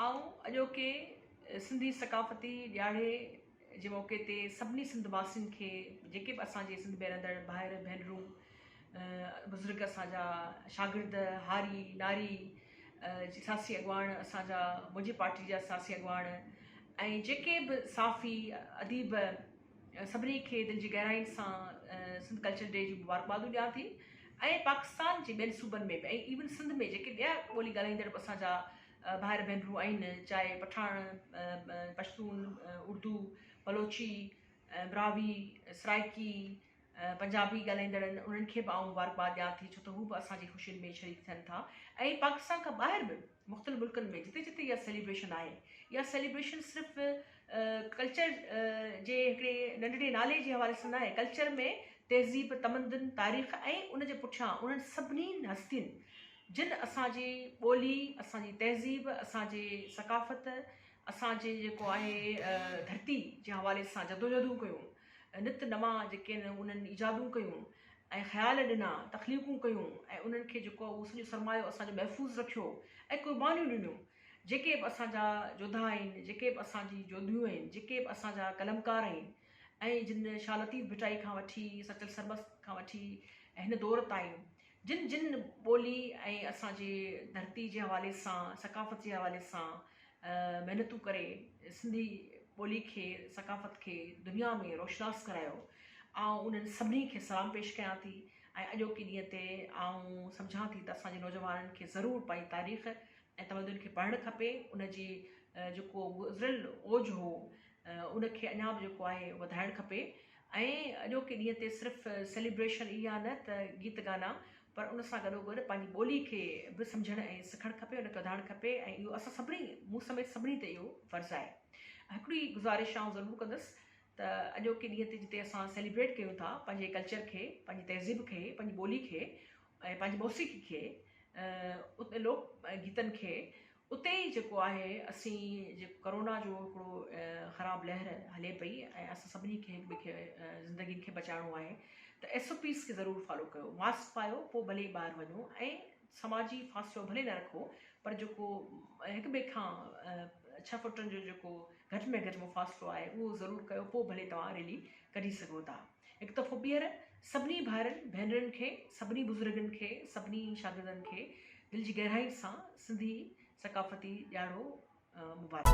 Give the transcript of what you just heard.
آئون اڄوڪي سنڌي ثقافتي ڏياڙي جي موقعي تي سڀني سنڌ واسين کي جيڪي به اسان جي سنڌ ۾ رهندڙ ڀائر ڀينرون بزرگ اسان جا شاگرد هاري ناري سياسي اڳواڻ اسان جا منهنجي پارٽي جا سياسي اڳواڻ ۽ جيڪي به صحافي اديب سڀني کي دل جي گهرائين سان سنڌ ڪلچر ڊي جون مبارڪبادون ڏيان ٿي ۽ پاڪستان جي ٻين صوبن ۾ به ۽ ايون سنڌ ۾ جيڪي ٻيا ٻولي ڳالهائيندڙ به اسان جا ڀائر ڀينرون آهن چاهي پٺاڻ، پشتون، اردو، بلوچي، براهوي، سرائيڪي، پنجابي ڳالهائيندڙ آهن انهن کي به آئون مبارڪباد ڏيان ٿي ڇو ته هو به اسان جي خوشين ۾ شريڪ ٿين ٿا ۽ پاڪستان کان ٻاهر به مختلف ملڪن ۾ جتي جتي اها سيليبريشن آهي اها سيليبريشن صرف ڪلچر جي هڪڙي ننڍڙي نالي جي حوالي سان ناهي ڪلچر ۾ تهذيب تمدن تاريخ ۽ ان جي پٺيان انهن سڀني هستين جن اسان جي ٻولي، اسان جي تهذيب، اسان جي ثقافت، اسان جي جيڪو آهي ڌرتي جي حوالي سان جدوجهدون ڪيون، نت نوان جيڪي آهن انهن ايجادون ڪيون ۽ خيال ڏنا، تخليقون ڪيون ۽ انهن کي جيڪو آهي اهو سڄو سرمايو اسان جو محفوظ رکيو ۽ قربانيون ڏنيون. جيڪي به اسان جا جوڌا آهن، جيڪي به اسان جي جوڌيون آهن، جيڪي به اسان جا قلمڪار آهن ۽ جن شاهه لطيف ڀٽائي کان وٺي سچل سرمست کان وٺي هن دور تائين جن جن ٻولي ۽ اسان جي ڌرتي جي حوالي سان ثقافت جي حوالي سان محنتون ڪري سنڌي ٻولي کي ثقافت کي دنيا ۾ روشناس ڪرايو آئون انهن سڀني کي سلام پيش ڪيان ٿي ۽ اڄوڪي ڏينهن تي آئون سمجهان ٿي ته اسان جي نوجوانن کي ضرور پنهنجي تاريخ ۽ تمدن کي پڙهڻ کپي ان جي جيڪو گذريل اوج هو ان کي اڃا به جيڪو آهي وڌائڻ کپي ۽ اڄوڪي ڏينهن تي صرف سيليبريشن اها نه ته گيت گانا پر ان سان گڏو گڏ پنهنجي ٻولي کي به سمجهڻ ۽ سکڻ کپي ان کي وڌائڻ کپي ۽ اهو اسان سڀني مون سميت سڀني تي اهو فرض آهي هڪڙي گذارش آئون ضرور ڪندس ته اڄوڪي ڏينهن تي جتي اسان سيليبريٽ ڪيون ٿا پنهنجي ڪلچر کي پنهنجي تهذيب کي پنهنجي ٻولي کي ۽ پنهنجي موسيقي کي اتي لوڪ گيتن کي اتي ئي جيڪو آهي اسين جيڪو ڪرونا جو هڪڙو خراب لهر هلي پئي ۽ اسان سڀني کي هڪ ٻئي کي زندگين کي بچائڻو آهي ته ايس او پيز کي ضرور فالو ڪيو ماسڪ پايو پوء ڀلي ٻاهر وڃو ۽ سماجي فاصلو ڀلي نه رکو پر جيڪو هڪ ٻئي کان ڇهه فوٽن جو جيڪو گهٽ ۾ گهٽ مفاصلو آهي اهو ضرور ڪيو پوء ڀلي توهان ريلي ڪڍي سگهو ٿا. هڪ دفعو ٻيهر سڀني ڀائرن، ڀينرن کي، سڀني بزرگن کي، سڀني شاگردن کي دل جي گهرائين سان سنڌي ثقافتي ڏياڙو مبارڪ.